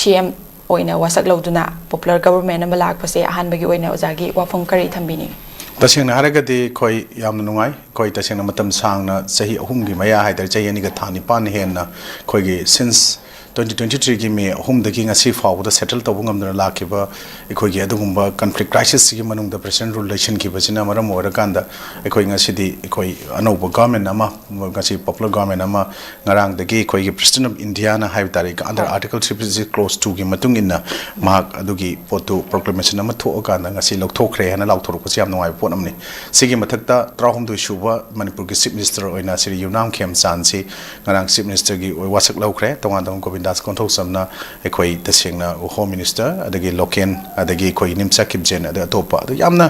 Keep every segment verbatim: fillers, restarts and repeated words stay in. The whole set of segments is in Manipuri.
ꯁꯤ ꯑꯦꯝ ꯑꯣꯏꯅ ꯋꯥꯁꯛ ꯂꯧꯗꯨꯅ ꯄꯣꯄꯨꯂꯔ ꯒꯕꯔꯃꯦꯟ ꯑꯃ ꯂꯥꯛꯄꯁꯦ ꯑꯍꯥꯟꯕꯒꯤ ꯑꯣꯏꯅ ꯑꯣꯖꯥꯒꯤ ꯋꯥꯐꯝ ꯀꯔꯤ ꯊꯝꯕꯤꯅꯤꯡꯏ? ꯇꯁꯦꯡꯅ ꯍꯥꯏꯔꯒꯗꯤ ꯑꯩꯈꯣꯏ ꯌꯥꯝꯅ ꯅꯨꯡꯉꯥꯏ꯫ ꯑꯩꯈꯣꯏ ꯇꯁꯦꯡꯅ ꯃꯇꯝ ꯁꯥꯡꯅ ꯆꯍꯤ ꯑꯍꯨꯝꯒꯤ ꯃꯌꯥ ꯍꯥꯏꯇꯥꯔꯦ, ꯆꯍꯤ ꯑꯅꯤꯒ ꯊꯥ ꯅꯤꯄꯥꯟ ꯍꯦꯟꯅ ꯑꯩꯈꯣꯏꯒꯤ since twenty twenty threeꯒꯤ May ꯑꯍꯨꯝꯗꯒꯤ ꯉꯁꯤ ꯐꯥꯎꯕꯗ settle ꯇꯧꯕ ꯉꯝꯗꯅ ꯂꯥꯛꯈꯤꯕ ꯑꯩꯈꯣꯏꯒꯤ ꯑꯗꯨꯒꯨꯝꯕ conflict crisisꯁꯤꯒꯤ ꯃꯅꯨꯡꯗ President rule ꯂꯩꯁꯤꯟꯈꯤꯕꯁꯤꯅ ꯃꯔꯝ ꯑꯣꯏꯔꯀꯥꯟꯗ ꯑꯩꯈꯣꯏ ꯉꯁꯤꯗꯤ ꯑꯩꯈꯣꯏ ꯑꯅꯧꯕ government ꯑꯃ, ꯉꯁꯤ popular government ꯑꯃ ꯉꯔꯥꯡꯗꯒꯤ ꯑꯩꯈꯣꯏꯒꯤ President of Indiaꯅ ꯍꯥꯏꯕ ꯇꯥꯔꯦ, under Article three fifty six clause twoꯒꯤ ꯃꯇꯨꯡ ꯏꯟꯅ ꯃꯍꯥꯛ ꯑꯗꯨꯒꯤ ꯄꯣꯠꯇꯨ proclamation ꯑꯃ ꯊꯣꯛꯑꯀꯥꯟꯗ ꯉꯁꯤ ꯂꯧꯊꯣꯛꯈ꯭ꯔꯦ ꯍꯥꯏꯅ ꯂꯥꯎꯊꯣꯔꯛꯄꯁꯤ ꯌꯥꯝ ꯅꯨꯡꯉꯥꯏꯕ ꯄꯣꯠ ꯑꯃꯅꯤ꯫ ꯁꯤꯒꯤ ꯃꯊꯛꯇ ꯇꯔꯥꯍꯨꯝꯗꯣꯏ ꯁꯨꯕ ꯃꯅꯤꯄꯨꯔꯒꯤ Chief Minister ꯑꯣꯏꯅ ꯁ꯭ꯔꯤ ꯌꯨꯝꯅꯥꯝ ꯈꯦꯝꯆꯥꯟꯁꯤ ꯉꯔꯥꯡ Chief Ministerꯒꯤ ꯋꯥꯁꯛ ꯂꯧꯈ꯭ꯔꯦ꯫ ꯇꯣꯉꯥꯟ ꯇꯣꯉꯥꯟ ꯒꯣꯕꯤꯟꯗꯥꯁ ꯀꯣꯟꯊꯧꯖꯝꯅ ꯑꯩꯈꯣꯏ ꯇꯁꯦꯡꯅ Home Minister, ꯑꯗꯒꯤ ꯂꯣꯀꯦꯟ, ꯑꯗꯒꯤ ꯑꯩꯈꯣꯏ ꯅꯤꯝꯆꯥ ꯀꯤꯞꯖꯦꯟ, ꯑꯗꯩ ꯑꯇꯣꯞꯄ ꯑꯗꯨ ꯌꯥꯝꯅ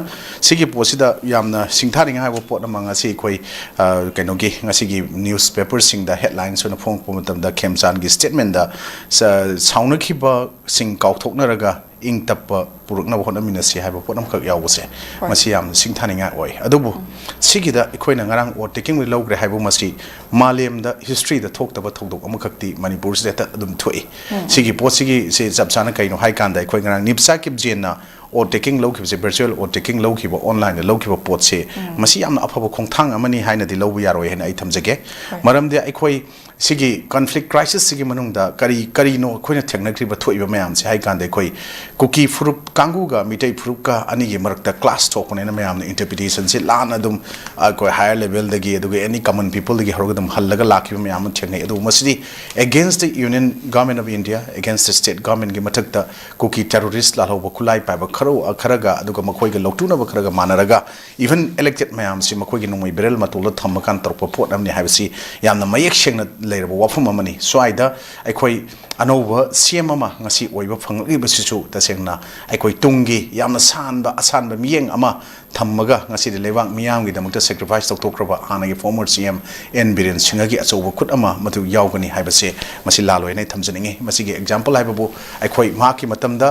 ꯁꯤꯒꯤ ꯄꯣꯠꯁꯤꯗ ꯌꯥꯝꯅ ꯁꯤꯡꯊꯥꯅꯤꯡꯉꯥꯏ ꯑꯣꯏꯕ ꯄꯣꯠ ꯑꯃ ꯉꯁꯤ ꯑꯩꯈꯣꯏ, ꯑ, ꯀꯩꯅꯣꯒꯤ ꯉꯁꯤꯒꯤ newspaperꯁꯤꯡꯗ headlinesꯇ ꯑꯣꯏꯅ ꯐꯣꯡꯉꯛꯄ ꯃꯇꯝꯗ ꯈꯦꯝꯆꯥꯟꯒꯤ statementꯗ ꯁ-, ꯁꯥꯎꯅꯈꯤꯕꯁꯤꯡ ꯀꯥꯎꯊꯣꯛꯅꯔꯒ ꯏꯪ ꯇꯞꯄ ꯄꯨꯔꯛꯅꯕ ꯍꯣꯠꯅꯃꯤꯟꯅꯁꯤ ꯍꯥꯏꯕ ꯄꯣꯠ ꯑꯃꯈꯛ ꯌꯥꯎꯕꯁꯦ, ꯃꯁꯤ ꯌꯥꯝꯅ ꯁꯤꯡꯊꯥꯅꯤꯡꯉꯥꯏ ꯑꯣꯏ꯫ ꯑꯗꯨꯕꯨ ꯁꯤꯒꯤꯗ ꯑꯩꯈꯣꯏꯅ ꯉꯔꯥꯡ ꯑꯣꯔ ꯇꯦꯀꯤꯡ ꯂꯧꯈ꯭ꯔꯦ ꯍꯥꯏꯕ ꯃꯁꯤ ꯃꯥꯂꯦꯝꯗ historyꯗ ꯊꯣꯛꯇꯕ ꯊꯧꯗꯣꯛ ꯑꯃꯈꯛꯇꯤ ꯃꯅꯤꯄꯨꯔꯁꯤꯗ ꯍꯦꯛꯇ ꯑꯗꯨꯝ ꯊꯣꯛꯏ꯫ ꯁꯤꯒꯤ ꯄꯣꯠꯁꯤꯒꯤ ꯁꯤ ꯆꯞ ꯆꯥꯅ ꯀꯩꯅꯣ ꯍꯥꯏ ꯀꯥꯟꯗ ꯑꯩꯈꯣꯏ ꯉꯔꯥꯡ ꯅꯤꯞꯁꯥ ꯀꯤꯞꯖꯦꯟꯅ ꯑꯣꯔ ꯇꯦꯀꯤꯡ ꯂꯧꯈꯤꯕꯁꯦ, virtual ꯑꯣꯔ ꯇꯦꯀꯤꯡ ꯂꯧꯈꯤꯕ, onlineꯗ ꯂꯧꯈꯤꯕ ꯄꯣꯠꯁꯦ, ꯃꯁꯤ ꯌꯥꯝꯅ ꯑꯐꯕ ꯈꯣꯡꯊꯥꯡ ꯑꯃꯅꯤ ꯍꯥꯏꯅꯗꯤ ꯂꯧꯕ ꯌꯥꯔꯣꯏ ꯍꯥꯏꯅ ꯑꯩ ꯊꯝꯖꯒꯦ꯫ ꯃꯔꯝꯗꯤ ꯑꯩꯈꯣꯏ ꯁꯤꯒꯤ conflict crisisꯁꯤꯒꯤ ꯃꯅꯨꯡꯗ ꯀꯔꯤ ꯀꯔꯤꯅꯣ ꯑꯩꯈꯣꯏꯅ ꯊꯦꯡꯅꯈ꯭ꯔꯤꯕ ꯊꯣꯛꯏꯕ ꯃꯌꯥꯝꯁꯦ ꯍꯥꯏ ꯀꯥꯟꯗ ꯑꯩꯈꯣꯏ ꯀꯨꯀꯤ ꯐꯨꯔꯨꯞ ꯀꯥꯡꯕꯨꯒ ꯃꯤꯇꯩ ꯐꯨꯔꯨꯞꯀ ꯑꯅꯤꯒꯤ ꯃꯔꯛꯇ clash ꯊꯣꯛꯄꯅꯦꯅ ꯃꯌꯥꯝꯅ interpretationꯁꯤ ꯂꯥꯟꯅ ꯑꯗꯨꯝ ꯑꯩꯈꯣꯏ higher levelꯗꯒꯤ ꯑꯗꯨꯒ any common peopleꯗꯒꯤ ꯍꯧꯔꯒ ꯑꯗꯨꯝ ꯍꯜꯂꯒ ꯂꯥꯛꯈꯤꯕ ꯃꯌꯥꯝ ꯑꯃ ꯊꯦꯡꯅꯩ꯫ ꯑꯗꯨꯕꯨ ꯃꯁꯤꯗꯤ against the Union Government of India, against the state governmentꯒꯤ ꯃꯊꯛꯇ ꯀꯨꯀꯤ terrorist ꯂꯥꯜꯍꯧꯕ ꯈꯨꯠꯂꯥꯏ ꯄꯥꯏꯕ ꯈꯔ, ꯈꯔꯒ ꯑꯗꯨꯒ ꯃꯈꯣꯏꯒ ꯂꯧꯇꯨꯅꯕ ꯈꯔꯒ ꯃꯥꯟꯅꯔꯒ even elected ꯃꯌꯥꯝꯁꯤ ꯃꯈꯣꯏꯒꯤ ꯅꯣꯡꯃꯩ barrel ꯃꯇꯣꯜꯗ ꯊꯝꯃꯀꯥꯟꯗ ꯇꯧꯔꯛꯄ ꯄꯣꯠ ꯑꯃꯅꯤ ꯍꯥꯏꯕꯁꯤ ꯌꯥꯝꯅ ꯃꯌꯦꯛ ꯁꯦꯡꯅ ꯂꯩꯔꯕ ꯋꯥꯐꯝ ꯑꯃꯅꯤ꯫ ꯁ꯭ꯋꯥꯏꯗ ꯑꯩꯈꯣꯏ ꯑꯅꯧꯕ ꯁꯤ ꯑꯦꯝ ꯑꯃ ꯉꯁꯤ ꯑꯣꯏꯕ ꯐꯪꯂꯛꯂꯤꯕꯁꯤꯁꯨ ꯇꯁꯦꯡꯅ ꯑꯩꯈꯣꯏ ꯇꯨꯡꯒꯤ ꯌꯥꯝꯅ ꯁꯥꯟꯕ ꯑꯁꯥꯟꯕ ꯃꯤꯠꯌꯦꯡ ꯑꯃ ꯊꯝꯃꯒ ꯉꯁꯤꯗꯤ ꯂꯩꯕꯥꯛ ꯃꯤꯌꯥꯝꯒꯤꯗꯃꯛꯇ sacrifice ꯇꯧꯊꯣꯛꯈ꯭ꯔꯕ ꯍꯥꯟꯅꯒꯤ former C M N Biren ꯁꯤꯡꯍꯒꯤ ꯑꯆꯧꯕ ꯈꯨꯠ ꯑꯃ ꯃꯗꯨ ꯌꯥꯎꯒꯅꯤ ꯍꯥꯏꯕꯁꯦ ꯃꯁꯤ ꯂꯥꯜꯂꯣꯏꯅ ꯑꯩ ꯊꯝꯖꯅꯤꯡꯉꯤ꯫ ꯃꯁꯤꯒꯤ example ꯍꯥꯏꯕꯕꯨ ꯑꯩꯈꯣꯏ ꯃꯍꯥꯛꯀꯤ ꯃꯇꯝꯗ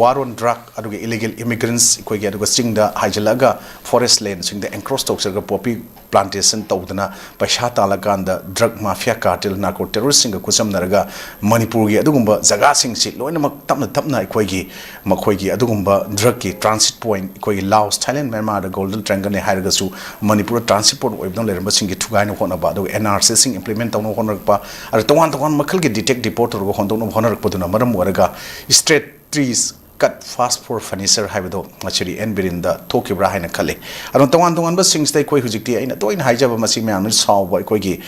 war on drug ꯑꯗꯨꯒ illegal immigrants ꯑꯩꯈꯣꯏꯒꯤ ꯑꯗꯨꯒ ꯆꯤꯡꯗ ꯍꯥꯏꯖꯤꯜꯂꯛꯑꯒ forest landꯁꯤꯡꯗ encroach ꯇꯧꯖꯔꯒ poppy plantation ꯇꯧꯗꯅ ꯄꯩꯁꯥ ꯇꯥꯜꯂꯀꯥꯟꯗ drug mafia, cartel, narco terroristꯁꯤꯡꯒ ꯈꯨꯠꯁꯝꯅꯔꯒ ꯃꯅꯤꯄꯨꯔꯒꯤ ꯑꯗꯨꯒꯨꯝꯕ ꯖꯒꯥꯁꯤꯡꯁꯤ ꯂꯣꯏꯅꯃꯛ ꯇꯞꯅ ꯇꯞꯅ ꯑꯩꯈꯣꯏꯒꯤ, ꯃꯈꯣꯏꯒꯤ ꯑꯗꯨꯒꯨꯝꯕ drugꯀꯤ transit point, ꯑꯩꯈꯣꯏꯒꯤ Laos, Thailand, Myanmarꯗ Golden Triangleꯅꯦ ꯍꯥꯏꯔꯒꯁꯨ ꯃꯅꯤꯄꯨꯔꯗ transit point ꯑꯣꯏꯕꯗꯧꯅ ꯂꯩꯔꯝꯕꯁꯤꯡꯒꯤ ꯊꯨꯒꯥꯏꯅ ꯍꯣꯠꯅꯕ, ꯑꯗꯨꯒ NRCꯁꯤꯡ implement ꯇꯧꯅꯕ ꯍꯣꯠꯅꯔꯛꯄ, ꯑꯗ ꯇꯣꯉꯥꯟ ꯇꯣꯉꯥꯟꯕ ꯃꯈꯜꯒꯤ detect deport ꯇꯧꯔꯒ ꯍꯣꯟꯗꯣꯛꯅꯕ ꯍꯣꯠꯅꯔꯛꯄꯗꯨꯅ ꯃꯔꯝ ꯑꯣꯏꯔꯒ strategies cut fast for furniture ꯍꯥꯏꯕꯗꯣ ꯉꯁꯤꯗꯤ ꯑꯦꯟ ꯕꯤꯔꯦꯟꯗ ꯊꯣꯛꯈꯤꯕ꯭ꯔꯥ ꯍꯥꯏꯅ ꯈꯜꯂꯤ꯫ ꯑꯗꯣ ꯇꯣꯉꯥꯟ ꯇꯣꯉꯥꯟꯕꯁꯤꯡꯁꯤꯗ ꯑꯩꯈꯣꯏ ꯍꯧꯖꯤꯛꯇꯤ, ꯑꯩꯅ ꯇꯣꯏꯅ ꯍꯥꯏꯖꯕ, ꯃꯁꯤ ꯃꯌꯥꯝꯅ ꯁꯥꯎꯕ, ꯑꯩꯈꯣꯏꯒꯤ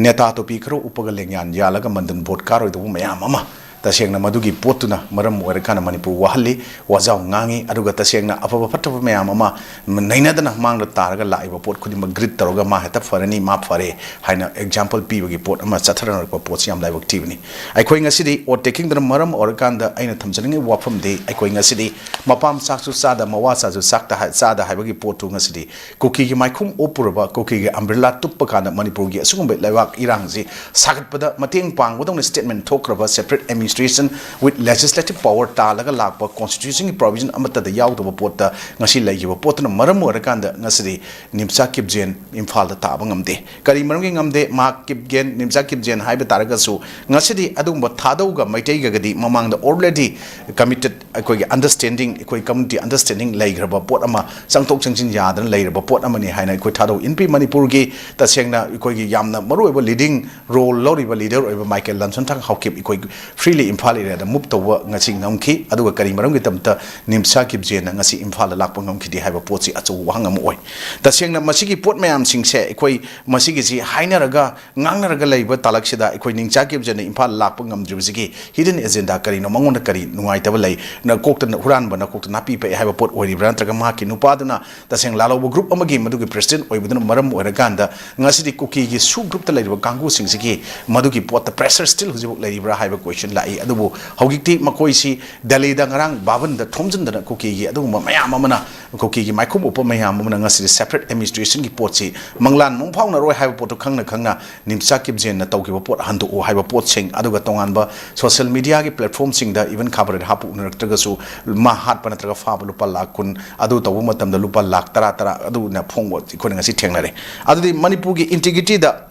ꯅꯦꯇꯥ ꯇꯣꯄꯤ ꯈꯔ ꯎꯞꯄꯒ ꯂꯦꯡꯌꯥꯟ ꯌꯥꯜꯂꯒ ꯃꯟꯗꯟ vote ꯀꯥꯔꯣꯏꯗꯧꯕ ꯃꯌꯥꯝ ꯑꯃ, ꯇꯁꯦꯡꯅ ꯃꯗꯨꯒꯤ ꯄꯣꯠꯇꯨꯅ ꯃꯔꯝ ꯑꯣꯏꯔꯀꯥꯟꯗ ꯃꯅꯤꯄꯨꯔ ꯋꯥꯍꯜꯂꯤ, ꯋꯥꯖꯥꯎ ꯉꯥꯡꯉꯤ, ꯑꯗꯨꯒ ꯇꯁꯦꯡꯅ ꯑꯐꯕ ꯐꯠꯇꯕ ꯃꯌꯥꯝ ꯑꯃ ꯅꯩꯅꯗꯅ ꯃꯥꯡꯗ ꯇꯥꯔꯒ ꯂꯥꯛꯏꯕ ꯄꯣꯠ ꯈꯨꯗꯤꯡꯃꯛ greet ꯇꯧꯔꯒ ꯃꯥ ꯍꯦꯛꯇ ꯐꯔꯅꯤ, ꯃꯥ ꯐꯔꯦ ꯍꯥꯏꯅ example ꯄꯤꯕꯒꯤ ꯄꯣꯠ ꯑꯃ ꯆꯠꯊꯔꯛꯄ ꯄꯣꯠꯁꯤ ꯌꯥꯝ ꯂꯥꯏꯕꯛ ꯊꯤꯕꯅꯤ꯫ ꯑꯩꯈꯣꯏ ꯉꯁꯤꯗꯤ ꯑꯣꯠ ꯇꯦꯛꯀꯤꯡꯗꯨꯅ ꯃꯔꯝ ꯑꯣꯏꯔꯀꯥꯟꯗ ꯑꯩꯅ ꯊꯝꯖꯅꯤꯡꯉꯤꯕ ꯋꯥꯐꯝꯗꯤ, ꯑꯩꯈꯣꯏ ꯉꯁꯤꯗꯤ ꯃꯄꯥꯝ ꯆꯥꯛꯁꯨ ꯆꯥꯗ, ꯃꯋꯥ ꯆꯥꯁꯨ ꯆꯥꯛꯇ ꯍꯥꯏ-, ꯆꯥꯗ ꯍꯥꯏꯕꯒꯤ ꯄꯣꯠꯇꯨ ꯉꯁꯤꯗꯤ ꯀꯨꯀꯤꯒꯤ ꯃꯥꯏꯈꯨꯝ ꯑꯣꯞꯄꯨꯔꯕ, ꯀꯨꯀꯤꯒꯤ umbrella ꯇꯨꯞꯄ ꯀꯥꯟꯗ ꯃꯅꯤꯄꯨꯔꯒꯤ ꯑꯁꯤꯒꯨꯝꯕ ꯂꯩꯕꯥꯛ ꯏꯔꯥꯡꯁꯤ ꯁꯥꯒꯠꯄꯗ ꯃꯇꯦꯡ ꯄꯥꯡꯕꯗꯧꯅ statement ꯊꯣꯛꯈ꯭ꯔꯕ separate administration with legislative power ꯇꯥꯜꯂꯒ ꯂꯥꯛꯄ constitutionꯒꯤ provision ꯑꯃꯠꯇꯗ ꯌꯥꯎꯗꯕ ꯄꯣꯠꯇ ꯉꯁꯤ ꯂꯩꯈꯤꯕ ꯄꯣꯠꯇꯨꯅ ꯃꯔꯝ ꯑꯣꯏꯔꯀꯥꯟꯗ ꯉꯁꯤꯗꯤ ꯅꯤꯝꯆꯥ ꯀꯤꯞꯖꯦꯟ ꯏꯝꯐꯥꯜꯗ ꯇꯥꯕ ꯉꯝꯗꯦ꯫ ꯀꯔꯤ ꯃꯔꯝꯒꯤ ꯉꯝꯗꯦ? ꯃꯍꯥꯛ ꯀꯤꯞꯒꯦꯟ, ꯅꯤꯝꯆꯥ ꯀꯤꯞꯖꯦꯟ ꯍꯥꯏꯕ ꯇꯥꯔꯒꯁꯨ ꯉꯁꯤꯗꯤ ꯑꯗꯨꯒꯨꯝꯕ ꯊꯥꯗꯧꯒ ꯃꯩꯇꯩꯒꯒꯗꯤ ꯃꯃꯥꯡꯗ already committed, ꯑꯩꯈꯣꯏꯒꯤ understanding, ꯑꯩꯈꯣꯏ community understanding ꯂꯩꯈ꯭ꯔꯕ ꯄꯣꯠ ꯑꯃ, ꯆꯪꯊꯣꯛ ꯆꯪꯁꯤꯟ ꯌꯥꯗꯅ ꯂꯩꯔꯕ ꯄꯣꯠ ꯑꯃꯅꯤ ꯍꯥꯏꯅ ꯑꯩꯈꯣꯏ ꯊꯥꯗꯧ ꯏꯟꯄꯤ ꯃꯅꯤꯄꯨꯔꯒꯤ ꯇꯁꯦꯡꯅ ꯑꯩꯈꯣꯏꯒꯤ ꯌꯥꯝꯅ ꯃꯔꯨꯑꯣꯏꯕ leading role ꯂꯧꯔꯤꯕ leader ꯑꯣꯏꯕ ꯃꯥꯏꯀꯦꯜ ꯂꯟꯁꯣꯟꯊꯥꯡ ꯍꯥꯎꯀꯤꯞ ꯑꯩꯈꯣꯏ freely ꯏꯝꯐꯥꯜ areaꯗ move ꯇꯧꯕ ꯉꯁꯤ ꯉꯝꯈꯤ꯫ ꯑꯗꯨꯒ ꯀꯔꯤ ꯃꯔꯝꯒꯤꯗꯃꯛꯇ ꯅꯤꯝꯆꯥ ꯀꯤꯞꯖꯦꯟꯅ ꯉꯁꯤ ꯏꯝꯐꯥꯜꯗ ꯂꯥꯛꯄ ꯉꯝꯈꯤꯗꯦ ꯍꯥꯏꯕ ꯄꯣꯠꯁꯤ ꯑꯆꯧꯕ ꯋꯥꯍꯪ ꯑꯃ ꯑꯣꯏ꯫ ꯇꯁꯦꯡꯅ ꯃꯁꯤꯒꯤ ꯄꯣꯠ ꯃꯌꯥꯝꯁꯤꯡꯁꯦ ꯑꯩꯈꯣꯏ ꯃꯁꯤꯒꯤꯁꯤ ꯍꯥꯏꯅꯔꯒ ꯉꯥꯡꯅꯔꯒ ꯂꯩꯕ ꯇꯥꯂꯛꯁꯤꯗ ꯑꯩꯈꯣꯏ ꯅꯤꯝꯆꯥ ꯀꯤꯞꯖꯦꯟꯅ ꯏꯝꯐꯥꯜ ꯂꯥꯛꯄ ꯉꯝꯗ꯭ꯔꯤꯕꯁꯤꯒꯤ hidden agenda ꯀꯔꯤꯅꯣ? ꯃꯉꯣꯟꯗ ꯀꯔꯤ ꯅꯨꯡꯉꯥꯏꯇꯕ ꯂꯩ? ꯅꯀꯣꯛꯇ ꯍꯨꯔꯥꯟꯕ ꯅꯀꯣꯛꯇ ꯅꯥꯄꯤ ꯄꯛꯑꯦ ꯍꯥꯏꯕ ꯄꯣꯠ ꯑꯣꯏꯔꯤꯕ꯭ꯔꯥ? ꯅꯠꯇ꯭ꯔꯒ ꯃꯍꯥꯛꯀꯤ ꯅꯨꯄꯥꯗꯨꯅ ꯇꯁꯦꯡꯅ ꯂꯥꯜꯍꯧꯕ group ꯑꯃꯒꯤ ꯃꯗꯨꯒꯤ president ꯑꯣꯏꯕꯗꯨꯅ ꯃꯔꯝ ꯑꯣꯏꯔꯀꯥꯟꯗ ꯉꯁꯤꯗꯤ ꯀꯨꯀꯤꯒꯤ ꯁꯨ groupꯇ ꯂꯩꯔꯤꯕ ꯀꯥꯡꯕꯨꯁꯤꯡꯁꯤꯒꯤ ꯃꯗꯨꯒꯤ ꯄꯣꯠꯇ pressure still ꯍꯧꯖꯤꯛꯐꯥꯎ ꯂꯩꯔꯤꯕ꯭ꯔꯥ ꯍꯥꯏꯕ question ꯂꯥꯛꯏ꯫ ꯑꯗꯨꯕꯨ ꯍꯧꯖꯤꯛꯇꯤ ꯃꯈꯣꯏꯁꯤ ꯗꯦꯜꯂꯤꯗ ꯉꯔꯥꯡ ꯕꯥꯕꯟꯗ ꯊꯣꯝꯖꯤꯟꯗꯅ ꯀꯨꯀꯤꯒꯤ ꯑꯗꯨꯒꯨꯝꯕ ꯃꯌꯥꯝ ꯑꯃꯅ, ꯀꯨꯀꯤꯒꯤ ꯃꯥꯏꯈꯨꯝ ꯎꯞꯄ ꯃꯌꯥꯝ ꯑꯃꯅ ꯉꯁꯤꯗꯤ separate administrationꯒꯤ ꯄꯣꯠꯁꯤ ꯃꯪꯂꯥꯟ ꯃꯪ ꯐꯥꯎꯅꯔꯣꯏ ꯍꯥꯏꯕ ꯄꯣꯠꯇꯨ ꯈꯪꯅ ꯈꯪꯅ ꯅꯤꯝꯆꯥ ꯀꯤꯞꯖꯦꯟꯅ ꯇꯧꯈꯤꯕ ꯄꯣꯠ ꯍꯟꯗꯣꯛꯎ ꯍꯥꯏꯕ ꯄꯣꯠꯁꯤꯡ, ꯑꯗꯨꯒ ꯇꯣꯉꯥꯟꯕ social mediaꯒꯤ platformꯁꯤꯡꯗ even ꯈꯥ ꯚꯥꯔꯠ ꯍꯥꯞꯄ ꯎꯅꯔꯛꯇ꯭ꯔꯒꯁꯨ ꯃꯥ ꯍꯥꯠꯄ ꯅꯠꯇ꯭ꯔꯒ ꯐꯥꯕ ꯂꯨꯄꯥ ꯂꯥꯈ ꯀꯨꯟ, ꯑꯗꯨ ꯇꯧꯕ ꯃꯇꯝꯗ ꯂꯨꯄꯥ ꯂꯥꯈ ꯇꯔꯥ ꯇꯔꯥ ꯑꯗꯨꯅ ꯐꯣꯡꯕ ꯑꯩꯈꯣꯏꯅ ꯉꯁꯤ ꯊꯦꯡꯅꯔꯦ꯫ ꯑꯗꯨꯗꯤ ꯃꯅꯤꯄꯨꯔꯒꯤ integrityꯗ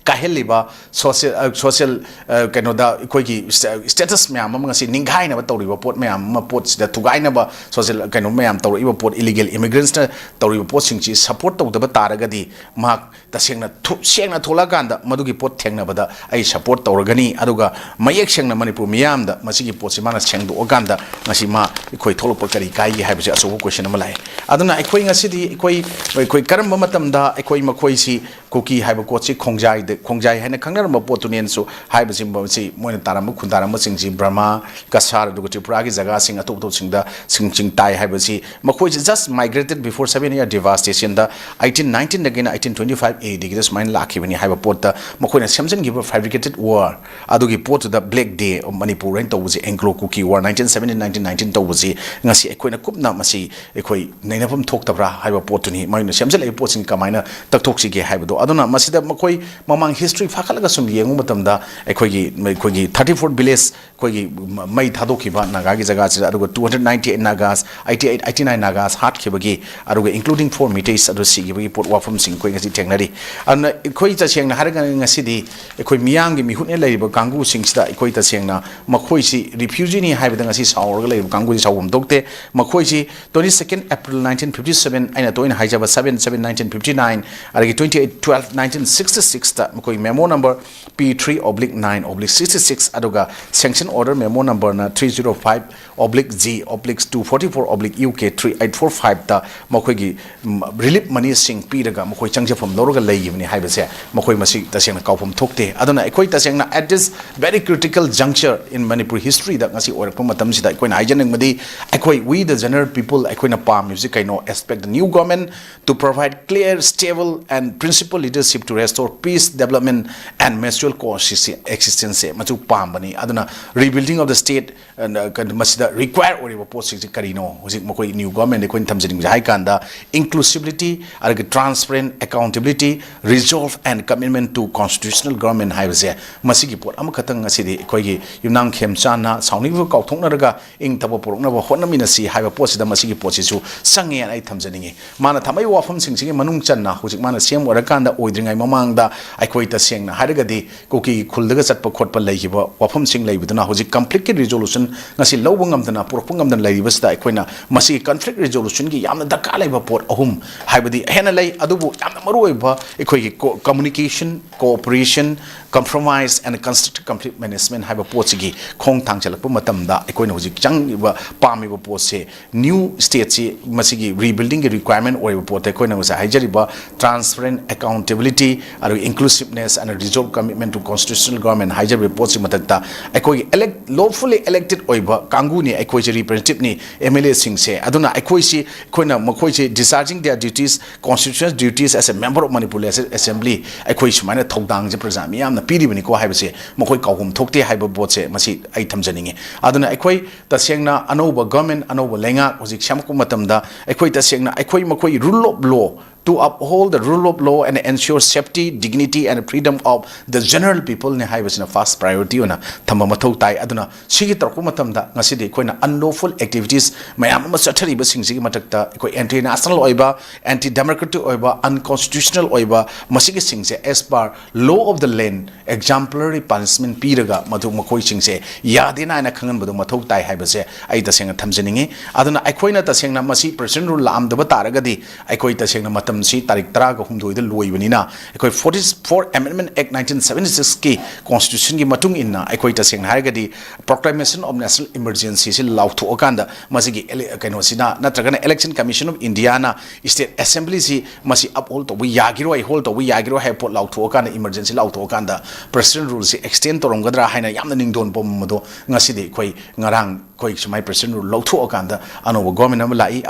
ꯀꯥꯏꯍꯜꯂꯤꯕ social, social, ꯑ, ꯀꯩꯅꯣꯗ ꯑꯩꯈꯣꯏꯒꯤ ꯁ-, status ꯃꯌꯥꯝ ꯑꯃ ꯉꯁꯤ ꯅꯤꯡꯈꯥꯏꯅꯕ ꯇꯧꯔꯤꯕ ꯄꯣꯠ ꯃꯌꯥꯝ ꯑꯃ, ꯄꯣꯠꯁꯤꯗ ꯊꯨꯒꯥꯏꯅꯕ social ꯀꯩꯅꯣ ꯃꯌꯥꯝ ꯇꯧꯔꯛꯏꯕ ꯄꯣꯠ, illegal immigrants ꯇꯧꯔꯤꯕ ꯄꯣꯠꯁꯤꯡꯁꯤ support ꯇꯧꯗꯕ ꯇꯥꯔꯒꯗꯤ ꯃꯍꯥꯛ ꯇꯁꯦꯡꯅ ꯊꯨ-, ꯁꯦꯡꯅ ꯊꯣꯛꯂꯛꯑꯀꯥꯟꯗ ꯃꯗꯨꯒꯤ ꯄꯣꯠ ꯊꯦꯡꯅꯕꯗ ꯑꯩ support ꯇꯧꯔꯒꯅꯤ, ꯑꯗꯨꯒ ꯃꯌꯦꯛ ꯁꯦꯡꯅ ꯃꯅꯤꯄꯨꯔ ꯃꯤꯌꯥꯝꯗ ꯃꯁꯤꯒꯤ ꯄꯣꯠꯁꯤ ꯃꯥꯅ ꯁꯦꯡꯗꯣꯛꯑꯀꯥꯟꯗ ꯉꯁꯤ ꯃꯥ ꯑꯩꯈꯣꯏ ꯊꯣꯛꯂꯛꯄ ꯀꯔꯤ ꯀꯥꯏꯒꯦ ꯍꯥꯏꯕꯁꯤ ꯑꯆꯧꯕ question ꯑꯃ ꯂꯥꯛꯑꯦ꯫ ꯑꯗꯨꯅ ꯑꯩꯈꯣꯏ ꯉꯁꯤꯗꯤ ꯑꯩꯈꯣꯏ, ꯑꯩꯈꯣꯏ ꯀꯔꯝꯕ ꯃꯇꯝꯗ ꯑꯩꯈꯣꯏ ꯃꯈꯣꯏꯁꯤ ꯀꯨꯀꯤ ꯍꯥꯏꯕ ꯄꯣꯠꯁꯤ ꯈꯣꯡꯖꯥꯏꯗ, ꯈꯣꯡꯖꯥꯏ ꯍꯥꯏꯅ ꯈꯪꯅꯔꯝꯕ ꯄꯣꯠꯇꯨꯅꯦꯅꯁꯨ ꯍꯥꯏꯕꯁꯤ ꯃꯁꯤ ꯃꯣꯏꯅ ꯇꯥꯔꯝꯕ ꯈꯨꯟꯗꯥꯔꯝꯕꯁꯤꯡꯁꯤ ꯕ꯭ꯔꯍꯃ, ꯀꯁꯥꯔ, ꯑꯗꯨꯒ ꯇ꯭ꯔꯤꯄꯨꯔꯥꯒꯤ ꯖꯒꯥꯁꯤꯡ ꯑꯇꯣꯞ ꯑꯇꯣꯞꯄꯁꯤꯡꯗ ꯁꯤꯡ ꯆꯤꯡ ꯇꯥꯏ ꯍꯥꯏꯕꯁꯤ ꯃꯈꯣꯏꯁꯤ just migrated before seven year devastationꯗ eighteen nineteenꯗꯒꯤꯅ eighteen twenty five ADꯒꯤꯗ ꯁꯨꯃꯥꯏꯅ ꯂꯥꯛꯈꯤꯕꯅꯤ ꯍꯥꯏꯕ ꯄꯣꯠꯇ ꯃꯈꯣꯏꯅ ꯁꯦꯝꯖꯤꯟꯈꯤꯕ fabricated war ꯑꯗꯨꯒꯤ ꯄꯣꯠꯇꯨꯗ Black Day ꯃꯅꯤꯄꯨꯔ ꯍꯥꯏꯅ ꯇꯧꯕꯁꯤ, Anglo Kuki War nineteen seventeen nineteen nineteen ꯇꯧꯕꯁꯤ ꯉꯁꯤ ꯑꯩꯈꯣꯏꯅ ꯀꯨꯞꯅ ꯃꯁꯤ ꯑꯩꯈꯣꯏ ꯅꯩꯅꯐꯝ ꯊꯣꯛꯇꯕ꯭ꯔꯥ ꯍꯥꯏꯕ ꯄꯣꯠꯇꯨꯅꯤ꯫ ꯃꯣꯏꯅ ꯁꯦꯝꯖꯤꯜꯂꯛꯏꯕ ꯄꯣꯠꯁꯤꯡ ꯀꯃꯥꯏꯅ ꯇꯛꯊꯣꯛꯁꯤꯒꯦ ꯍꯥꯏꯕꯗꯣ꯫ ꯑꯗꯨꯅ ꯃꯁꯤꯗ ꯃꯈꯣꯏ ꯃꯃꯥꯡ history ꯐꯥꯒꯠꯂꯒ ꯁꯨꯝ ꯌꯦꯡꯕ ꯃꯇꯝꯗ ꯑꯩꯈꯣꯏꯒꯤ, ꯑꯩꯈꯣꯏꯒꯤ thirty four village ꯑꯩꯈꯣꯏꯒꯤ ꯃ-, ꯃꯩ ꯊꯥꯗꯣꯛꯈꯤꯕ ꯅꯥꯒꯥꯒꯤ ꯖꯒꯥꯁꯤꯗ, ꯑꯗꯨꯒ two hundred ninety eight Nagas, eighty eight, eighty nine Nagas ꯍꯥꯠꯈꯤꯕꯒꯤ, ꯑꯗꯨꯒ including four Meiteis ꯑꯗꯨ ꯁꯤꯈꯤꯕꯒꯤ ꯄꯣꯠ ꯋꯥꯐꯝꯁꯤꯡ ꯑꯩꯈꯣꯏ ꯉꯁꯤ ꯊꯦꯡꯅꯔꯤ꯫ ꯑꯗꯨꯅ ꯑꯩꯈꯣꯏ ꯇꯁꯦꯡꯅ ꯍꯥꯏꯔꯒ ꯉꯁꯤꯗꯤ ꯑꯩꯈꯣꯏ ꯃꯤꯌꯥꯝꯒꯤ ꯃꯤꯍꯨꯠꯅ ꯂꯩꯔꯤꯕ ꯀꯥꯡꯕꯨꯁꯤꯡꯁꯤꯗ ꯑꯩꯈꯣꯏ ꯇꯁꯦꯡꯅ ꯃꯈꯣꯏꯁꯤ refugeeꯅꯤ ꯍꯥꯏꯕꯗ ꯉꯁꯤ ꯁꯥꯎꯔꯒ ꯂꯩꯔꯤꯕ ꯀꯥꯡꯕꯨꯁꯤ ꯁꯥꯎꯐꯝ ꯊꯣꯛꯇꯦ꯫ ꯃꯈꯣꯏꯁꯤ twenty second April nineteen fifty seven, ꯑꯩꯅ ꯇꯣꯏꯅ ꯍꯥꯏꯖꯕ seven seven nineteen fifty nine, ꯑꯗꯒꯤ twenty eight twelve nineteen sixty sixꯇ ꯃꯈꯣꯏ memo number P three oblique nine oblique sixty six, ꯑꯗꯨꯒ sanction order memo numberꯅ three zero five oblique G oblique two forty four oblique U K three eight four fiveꯇ ꯃꯈꯣꯏꯒꯤ, ꯎꯝ, relief moneyꯁꯤꯡ ꯄꯤꯔꯒ ꯃꯈꯣꯏ ꯆꯪꯖꯐꯝ ꯂꯧꯔꯒ ꯂꯩꯈꯤꯕꯅꯤ ꯍꯥꯏꯕꯁꯦ ꯃꯈꯣꯏ ꯃꯁꯤ ꯇꯁꯦꯡꯅ ꯀꯥꯎꯐꯝ ꯊꯣꯛꯇꯦ꯫ ꯑꯗꯨꯅ ꯑꯩꯈꯣꯏ ꯇꯁꯦꯡꯅ at this very critical juncture in Manipur historyꯗ ꯉꯁꯤ ꯑꯣꯏꯔꯛꯄ ꯃꯇꯝꯁꯤꯗ ꯑꯩꯈꯣꯏꯅ ꯍꯥꯏꯖꯅꯤꯡꯕꯗꯤ ꯑꯩꯈꯣꯏ, we the general people, ꯑꯩꯈꯣꯏꯅ ꯄꯥꯝꯃꯤꯕꯁꯤ ꯀꯩꯅꯣ? Expect the new government to provide clear, stable and principled leadership to restore peace, development and mutual coexistence ꯁꯦ ꯃꯁꯤ ꯄꯥꯝꯕꯅꯤ꯫ ꯑꯗꯨꯅ rebuilding of the state, ꯑ, ꯀꯩꯅꯣ, ꯃꯁꯤꯗ require ꯑꯣꯏꯔꯤꯕ ꯄꯣꯠꯁꯤꯡꯁꯤ ꯀꯔꯤꯅꯣ? ꯍꯧꯖꯤꯛ ꯃꯈꯣꯏ new government ꯑꯩꯈꯣꯏꯅ ꯊꯝꯖꯅꯤꯡꯕꯁꯦ ꯍꯥꯏ ꯀꯥꯟꯗ, inclusivity, ꯑꯗꯒꯤ transparent, accountability, resolve and commitment to constitutional government ꯍꯥꯏꯕꯁꯦ, ꯃꯁꯤꯒꯤ ꯄꯣꯠ ꯑꯃꯈꯛꯇꯪ ꯉꯁꯤꯗꯤ ꯑꯩꯈꯣꯏꯒꯤ ꯌꯨꯝꯅꯥꯝ ꯈꯦꯝꯆꯥꯟꯅ ꯁꯥꯎꯅꯤꯡꯕ ꯀꯥꯎꯊꯣꯛꯅꯔꯒ ꯏꯪ ꯇꯞꯄ ꯄꯨꯔꯛꯅꯕ ꯍꯣꯠꯅꯃꯤꯟꯅꯁꯤ ꯍꯥꯏꯕ ꯄꯣꯠꯁꯤꯗ ꯃꯁꯤꯒꯤ ꯄꯣꯠꯁꯤꯁꯨ ꯆꯪꯉꯦꯅ ꯑꯩ ꯊꯝꯖꯅꯤꯡꯉꯤ꯫ ꯃꯥꯅ ꯊꯝꯃꯛꯏꯕ ꯋꯥꯐꯝꯁꯤꯡꯁꯤꯒꯤ ꯃꯅꯨꯡ ꯆꯟꯅ ꯍꯧꯖꯤꯛ ꯃꯥꯅ ꯁꯤ ꯑꯦꯝ ꯑꯣꯏꯔꯀꯥꯟꯗ ꯑꯣꯏꯗ꯭ꯔꯤꯉꯩ ꯃꯃꯥꯡꯗ ꯑꯩꯈꯣꯏ ꯇꯁꯦꯡꯅ ꯍꯥꯏꯔꯒꯗꯤ ꯀꯨꯀꯤꯒꯤ ꯈꯨꯜꯗꯒ ꯆꯠꯄ ꯈꯣꯠꯄ ꯂꯩꯈꯤꯕ ꯋꯥꯐꯝꯁꯤꯡ ꯂꯩꯕꯗꯨꯅ ꯍꯧꯖꯤꯛ conflict ꯀꯤ resolution ꯉꯁꯤ ꯂꯧꯕ ꯉꯝꯗꯅ, ꯄꯨꯔꯛꯄ ꯉꯝꯗꯅ ꯂꯩꯔꯤꯕꯁꯤꯗ ꯑꯩꯈꯣꯏꯅ ꯃꯁꯤꯒꯤ conflict resolution ꯒꯤ ꯌꯥꯝꯅ ꯗꯔꯀꯥꯔ ꯂꯩꯕ ꯄꯣꯠ ꯑꯍꯨꯝ ꯍꯥꯏꯕꯗꯤ ꯍꯦꯟꯅ ꯂꯩ, ꯑꯗꯨꯕꯨ ꯌꯥꯝꯅ ꯃꯔꯨꯑꯣꯏꯕ ꯑꯩꯈꯣꯏꯒꯤ co-, communication, cooperation, compromise and constructive conflict management ꯍꯥꯏꯕ ꯄꯣꯠꯁꯤꯒꯤ ꯈꯣꯡ ꯊꯥꯡꯖꯜꯂꯛꯄ ꯃꯇꯝꯗ ꯑꯩꯈꯣꯏꯅ ꯍꯧꯖꯤꯛ ꯆꯪꯉꯤꯕ, ꯄꯥꯝꯃꯤꯕ ꯄꯣꯠꯁꯦ new state ꯁꯤ ꯃꯁꯤꯒꯤ rebuilding ꯒꯤ requirement ꯑꯣꯏꯔꯤꯕ ꯄꯣꯠꯇ ꯑꯩꯈꯣꯏꯅ ꯉꯁꯥꯏ ꯍꯥꯏꯖꯔꯤꯕ transparent, accountability, ꯑꯗꯨꯒ inclusiveness and resolve commitment to constitutional government ꯍꯥꯏꯖꯔꯤꯕ ꯄꯣꯠꯁꯤ ꯃꯊꯛꯇ ꯑꯩꯈꯣꯏꯒꯤ elect, lawfully elected ꯑꯣꯏꯕ ꯀꯥꯡꯕꯨꯅꯤ, ꯑꯩꯈꯣꯏꯁꯦ representative ꯅꯤ, M L A ꯁꯤꯡꯁꯦ꯫ ꯑꯗꯨꯅ ꯑꯩꯈꯣꯏꯁꯤ, ꯑꯩꯈꯣꯏꯅ ꯃꯈꯣꯏꯁꯦ discharging their duties, constitutional duties as a member of Manipur Legislative Assembly, ꯑꯩꯈꯣꯏ ꯁꯨꯃꯥꯏꯅ ꯊꯧꯗꯥꯡꯁꯦ ꯄ꯭ꯔꯖꯥ ꯃꯤꯌꯥꯝꯅ ꯄꯤꯔꯤꯕꯅꯤꯀꯣ ꯍꯥꯏꯕꯁꯦ ꯃꯈꯣꯏ ꯀꯥꯎꯐꯝ ꯊꯣꯛꯇꯦ ꯍꯥꯏꯕ ꯄꯣꯠꯁꯦ ꯃꯁꯤ ꯑꯩ ꯊꯝꯖꯅꯤꯡꯉꯤ꯫ ꯑꯗꯨꯅ ꯑꯩꯈꯣꯏ ꯇꯁꯦꯡꯅ ꯑꯅꯧꯕ government, ꯑꯅꯧꯕ ꯂꯩꯉꯥꯛ ꯍꯧꯖꯤꯛ ꯁꯦꯝꯃꯛꯄ ꯃꯇꯝꯗ ꯑꯩꯈꯣꯏ ꯇꯁꯦꯡꯅ ꯑꯩꯈꯣꯏ ꯃꯈꯣꯏ rule of law, to uphold the rule of law and ensure safety, dignity and freedom of the general people ꯅꯤ ꯍꯥꯏꯕꯁꯤꯅ first priority ꯑꯣꯏꯅ ꯊꯝꯕ ꯃꯊꯧ ꯇꯥꯏ꯫ ꯑꯗꯨꯅ ꯁꯤꯒꯤ ꯇꯧꯔꯛꯄ ꯃꯇꯝꯗ ꯉꯁꯤꯗꯤ ꯑꯩꯈꯣꯏꯅ unlawful activities ꯃꯌꯥꯝ ꯑꯃ ꯆꯠꯊꯔꯤꯕꯁꯤꯡꯁꯤꯒꯤ ꯃꯊꯛꯇ ꯑꯩꯈꯣꯏ anti national ꯑꯣꯏꯕ, anti democratic ꯑꯣꯏꯕ, unconstitutional ꯑꯣꯏꯕ ꯃꯁꯤꯒꯤꯁꯤꯡꯁꯦ as per law of the land exemplary punishment ꯄꯤꯔꯒ ꯃꯗꯨ ꯃꯈꯣꯏꯁꯤꯡꯁꯦ ꯌꯥꯗꯦꯅ ꯍꯥꯏꯅ ꯈꯪꯍꯟꯕꯗꯨ ꯃꯊꯧ ꯇꯥꯏ ꯍꯥꯏꯕꯁꯦ ꯑꯩ ꯇꯁꯦꯡꯅ ꯊꯝꯖꯅꯤꯡꯉꯤ꯫ ꯑꯗꯨꯅ ꯑꯩꯈꯣꯏꯅ ꯇꯁꯦꯡꯅ ꯃꯁꯤ President Rule ꯂꯥꯛꯑꯝꯗꯕ ꯇꯥꯔꯒꯗꯤ ꯑꯩꯈꯣꯏ ꯇꯁꯦꯡꯅ ꯃꯇꯝꯁꯤ ꯇꯥꯔꯤꯛ ꯇꯔꯥꯒ ꯍꯨꯝꯗꯣꯏꯗ ꯂꯣꯏꯕꯅꯤꯅ ꯑꯩꯈꯣꯏ forty four Amendment Act nineteen seventy six ꯀꯤ constitution ꯒꯤ ꯃꯇꯨꯡ ꯏꯟꯅ ꯑꯩꯈꯣꯏ ꯇꯁꯦꯡꯅ ꯍꯥꯏꯔꯒꯗꯤ proclamation of national emergency ꯁꯤ ꯂꯥꯎꯊꯣꯛꯑꯀꯥꯟꯗ ꯃꯁꯤꯒꯤ ele-, ꯀꯩꯅꯣꯁꯤꯅ ꯅꯠꯇ꯭ꯔꯒꯅ Election Commission of India ꯅ State Assembly ꯁꯤ ꯃꯁꯤ uphold ꯇꯧꯕ ꯌꯥꯈꯤꯔꯣꯏ, hold ꯇꯧꯕ ꯌꯥꯈꯤꯔꯣꯏ ꯍꯥꯏꯕ ꯄꯣꯠ ꯂꯥꯎꯊꯣꯛꯑꯀꯥꯟꯗ, emergency ꯂꯥꯎꯊꯣꯛꯑꯀꯥꯟꯗ President Rule ꯁꯤ extend ꯇꯧꯔꯝꯒꯗ꯭ꯔꯥ ꯍꯥꯏꯅ ꯌꯥꯝꯅ ꯅꯤꯡꯗꯣꯟ ꯄꯣꯝꯕꯗꯣ ꯉꯁꯤꯗꯤ ꯑꯩꯈꯣꯏ ꯉꯔꯥꯡ ꯑꯩꯈꯣꯏ ꯁꯨꯃꯥꯏꯅ President Rule ꯂꯧꯊꯣꯛꯑꯀꯥꯟꯗ ꯑꯅꯧꯕ government ꯑꯃ ꯂꯥꯛꯏ꯫